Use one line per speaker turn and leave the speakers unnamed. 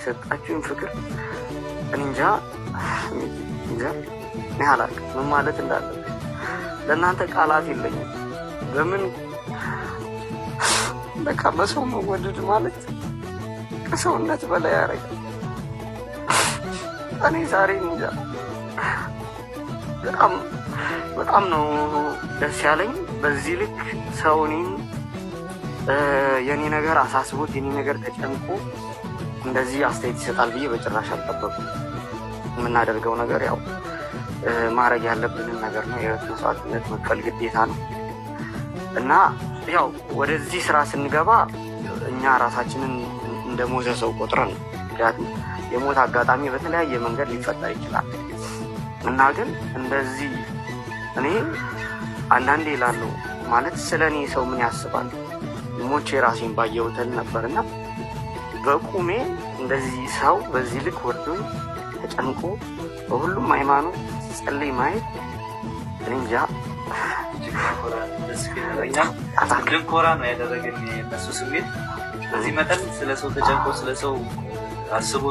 የሰጣችሁን ፍቅር እንጃ እንጃ፣ እኔ አላውቅም ምን ማለት እንዳለብኝ። ለእናንተ ቃላት የለኝም። በምን በቃ በሰው መወደድ ማለት ከሰውነት በላይ ያደርጋል። እኔ ዛሬ እንጃ በጣም በጣም ነው ደስ ያለኝ። በዚህ ልክ ሰው እኔን የኔ ነገር አሳስቦት የኔ ነገር ተጨንቆ እንደዚህ አስተያየት ይሰጣል ብዬ በጭራሽ አልጠበኩም። የምናደርገው ነገር ያው ማድረግ ያለብንን ነገር ነው። የህይወት መስዋዕትነት መክፈል ግዴታ ነው እና ያው ወደዚህ ስራ ስንገባ እኛ ራሳችንን እንደ ሞተ ሰው ቆጥረን ነው። ምክንያቱም የሞት አጋጣሚ በተለያየ መንገድ ሊፈጠር ይችላል እና ግን እንደዚህ እኔ አንዳንዴ እላለሁ፣ ማለት ስለ እኔ ሰው ምን ያስባል፣ ሞቼ ራሴን ባየሁትን ነበር እና በቁሜ እንደዚህ ሰው በዚህ ልክ ወዶኝ ተጨንቆ በሁሉም ሃይማኖት ሲጸልይ ማየት እኔ እንጃ።
እንድንኮራ ነው ያደረገን የእነሱ ስሜት። በዚህ መጠን ስለ ሰው ተጨንቆ ስለ ሰው አስቦ